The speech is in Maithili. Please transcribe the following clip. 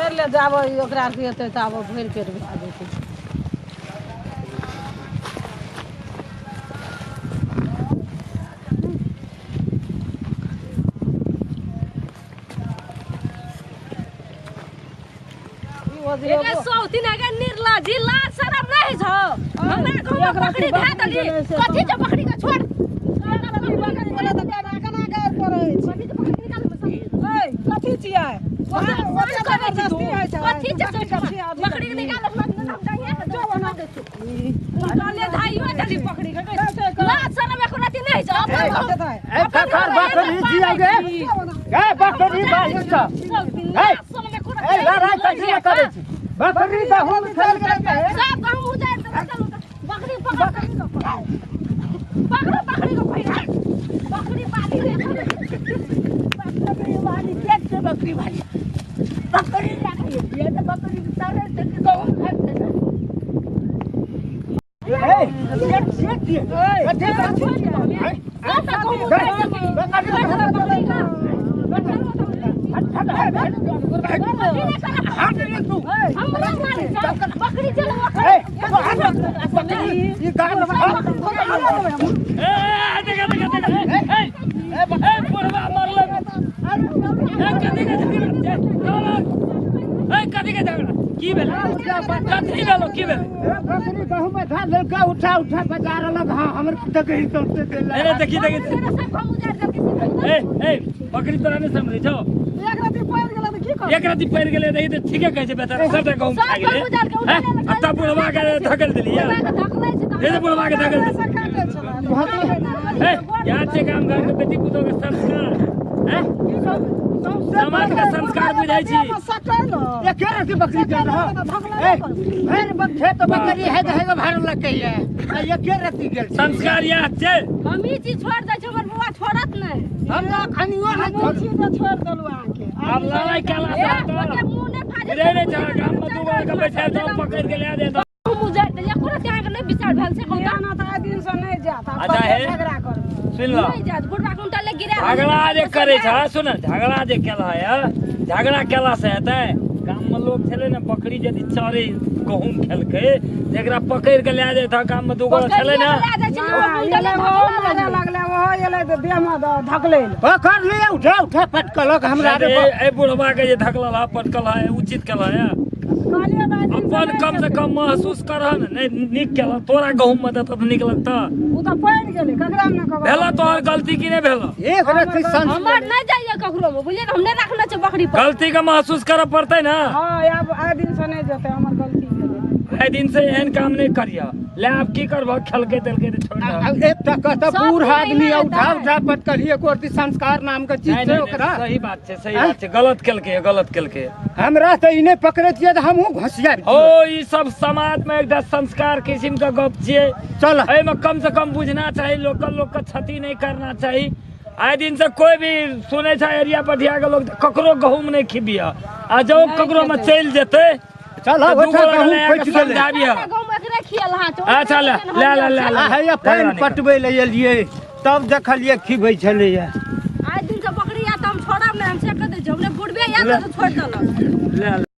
छोड़ि ले जाबऽ ई ओकरा आरके एतै ताबऽ भरि पेट भए जेतै। एके सौतिन अगे निर्लज्जी लाज शरम नहीं छौ। हमरा गाँव में बकरी धए देली, कथी छै बकरी के छोड़। कथी छै बकरी के निकाल कथी छियै? कथी छै बकरी के निकाल, हम जाइए के जो बना दे छु निकाले धाइयो देली बकरी के। लाज शरम एको रति नहीं छौ अपन ए ककर बकरी जिया गे? ए बकरी बाजू छ। ए ए लड़ाई कथी ले करै छी? बकरी गहूम खेलकै। सब गहूम उजाड़ि देबै। चलू तऽ बकरी पकड़, पकड़ो बकरी को। पहिरा बकरी बाली रे, बकरी वाली के छै? बकरी वाली बकरी राखै छियै तऽ बकरी चरै छै कि गहूम खाइ छै? ए सेठ सेठ दिए कथी करै? सब गहूम उजाड़ि देलकै। बकरी का हमरा मारै छै। बकरी चलू। ए बकरी ई गाल। ए देख देख देख, ए ए बुढ़वा मरलै। ए कथी के झगड़ा? ए कथी के झगड़ा? की भेलै? कथी भेलो? की भेलै? बकरी गहूम में धा लेलका, उठा उठा बजा रहलक। हाँ, हमर देखही सबसे देला। ए देखी देखी। सब गहूम उजाड़ि देलकै। ए ए बकरी तोरा नहि समझै छौ? एक राति पड़ि गेलै तऽ की करबै? एक राति पड़ि गेलै रही तऽ ठीके कहै छै बेचारा, सबटा गहूम खा सब गेलै। गहूम उजाड़ि के हैं? आ तब बुढ़वा के धकेल देलियै? धकलै छै। हे बुढ़वा के धकेल देलियै। काटै छलै। हे याद छै गाम घर के बेटी पुतोह के संस्कार? हैं, समाज के संस्कार बुझै छी? एके रति बकरी गेल रह। ए भरि खेत बकरी है है भर लकै है आ एके रति गेल छै। संस्कार याद छै? हम ई चीज छोड़ि दै छी, हमर बौआ छोड़त नहि। हमरा खनियो नहि हम छी तऽ छोड़ि देलहुँ अहाँके। आब लड़ाई केला ए से ओते मुँह नहि फाड़ै। बुझै नहि छह, गाम मे दू गोरा के बैठायल छौ, पकड़ि के लए जाय। गहूम उजाड़ि देलियै, एको रति अहाँके नहि विचार भेल छै कहू तऽ? ना तऽ आइ दिनसँ नहि जायत आब। अच्छा, हे। झगड़ा करबै सुन ल। नहि जायत, बुढ़बा के उनटा ले गिरा। झगड़ा जे करै छ, सुन, झगड़ा जे केला है, झगड़ा केला से हेतै? गाम मे लोग छलै ने, बकरी यदि चरे गहूम खेलकै, जेकरा पकड़ि के लए जाइत गाम मे दू गोरा छलै ने। लए जाइ छै ने, उनटा ले। ओहो मारे लगलै, ओहो एलै तऽ देहमे धकलै। पकड़ लिअ, उठा उठा पटकलक हमरा रे। ए बुढ़वा के जे धकलल है, पटकल है, उचित केला है? कहलियै तऽ आइ दिनसँ अपन नहि कम से जेतै। कम महसूस करह ने। नहि नीक केला? तोरा गहूम मे देतऽ तऽ नीक लगतऽ? ओ तऽ पड़ि गेलै, ककरा ने कहबै। भेला तोहर गलती की नहि भेला? एक रति संस्कार हमर नहि जाइए ककरो मे, बुझलियै ने? हम नहि रखने छियै बकरी पर। गलती के महसूस करऽ पड़तै ने। हँ, आब आइ दिनसँ नहि जेतै, हमर गलती भेलै। आइ दिन से एहन काम नहि करिह। ले, आब की करबह? खेलकै तेलकै तऽ छोड़ि दह। एकटा कहता सब बूढ़ दिन आदमी एहिना उठा हेतै। उठा पटकलिए, एको रति संस्कार नाम के चीज नहि छै नहि ओकरा? नहि, सही बात छै, सही बात छै। गलत केलकै, गलत केलकै। हमरा तऽ ई नहि पकड़ै छियै तऽ हमहूँ घोसिया। ओ ई सब समाज मे एकटा संस्कार किसिम के गप छियै। चल, एहिमे कम से कम बुझना चाही लोकल लोक के, क्षति नहि करना चाही। आइ दिन से कोई भी सुनै छै एरिया पटिया के लोग, तऽ ककरो गहूम नहि खिबिह आ जँ ककरो मे चलि जेतै चल। तऽ दू ओठा गोरा गहूम लए कऽ फटि गेलै। समझाबिह। गहूम एकरे खियल हाथ। अच्छा, ले ले ले ले ले। आ हैया पानि पटबै लए एलियै तब देखलियै खिबै छलैया। आइ दिन से बकरी आयत तऽ हम छोड़ब नहि, हम से कह दै छी। हमरे बुढ़बे आयत तऽ छोड़ि देलक। ले ले।